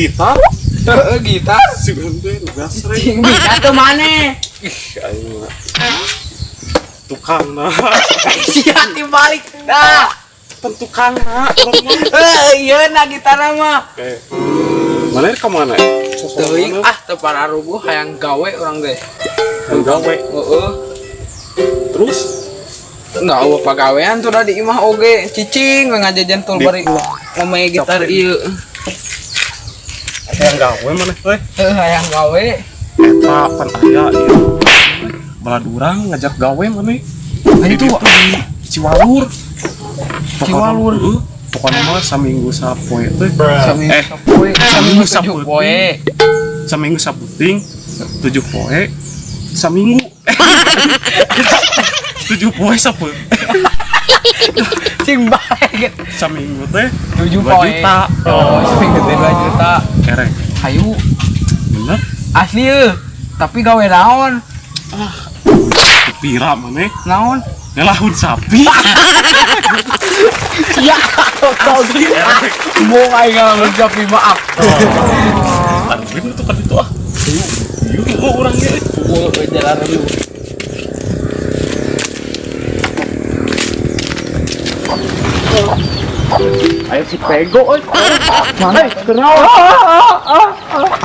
Gitar? Heeh, gitar. Sugan teh gas rek. Cing bisa tuh maneh. Ih, aing mah tukang nah. Sia balik. Dah. Pan tukang nah. Heuh, ieu na gitar mah. Eh. Mana ka mana? Teuing ah teu pararuguh hayang gawe urang teh. Hayang gawe. Heeh. Terus Nggak eueuh pagawean tuh da di imah oge cicing we ngajajan tul bari ngomong gitar ieu. Hayang gawe mana teh? Heuh, hayang gawe. Eta pan aya ieu. Balad urang ngajak gawe mana? Ayo Di tuh. Di Ciwalur. Ciwalur. Heeh. Pokoknya mah saminggu sapoe teh. Saminggu Eh, sapoe, saminggu saminggu 7 poe. Saminggu saputing 7 poe saminggu 7 poe sapu Cing bae. Saminggu teh 7 2 poe. Juta. Oh, saminggu teh 2 juta. Erek. Hayu. Bener. Asli euy. Tapi gawe naon? Pira maneh? Naon? Ngelahun sapi. Ya, tau mau aing ngalamun sapi maaf. Aduh, itu kan itu ah. Yuk, oh, orangnya. Gua jalan dulu. Ayo si pego euy. Mana? Kenal.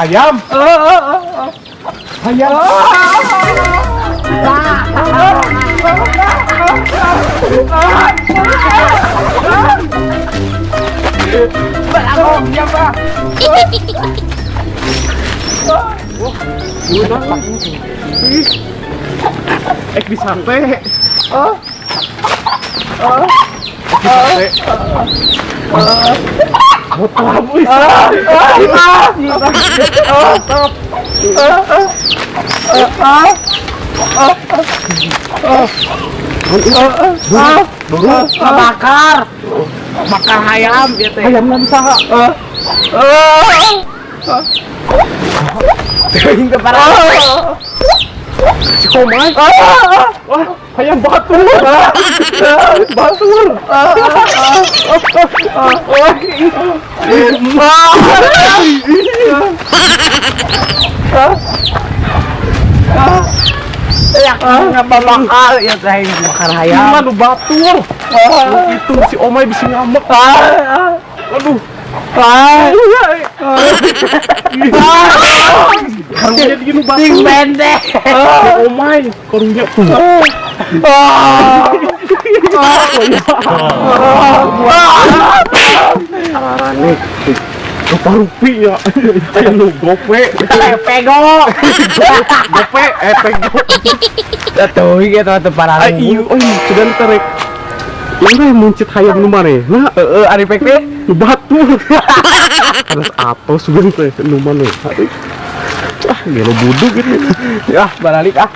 Ayam. Ayam. Belakang siapa? Ek disate. Oh. Oh. Disate. Motap euy. Bakar. Bakar hayam ieu teh. Hayam nan saha? Teuing teh parah. Si Komay. Wah, hayam batur. Batur. Ya, ngapa bakal ieu teh bakar hayam. Gimana batur? Itu si Omay bisa ngambek. Aduh. Karunya di nu batur. Sing pendek. Omay, karunya tuh. Arane. Rupa-rupi ya. Aya nu gope. Pego. Gope, eh pego. Teuing eta teh parah. Ai ieu euy, sugan terek. Urang muncit hayam nu manehna. Heeh, ari pek teh. Nu batur. Harus atos sugan teh nu manehna. Ah, gelo buduk gitu. Ya, baralik ah.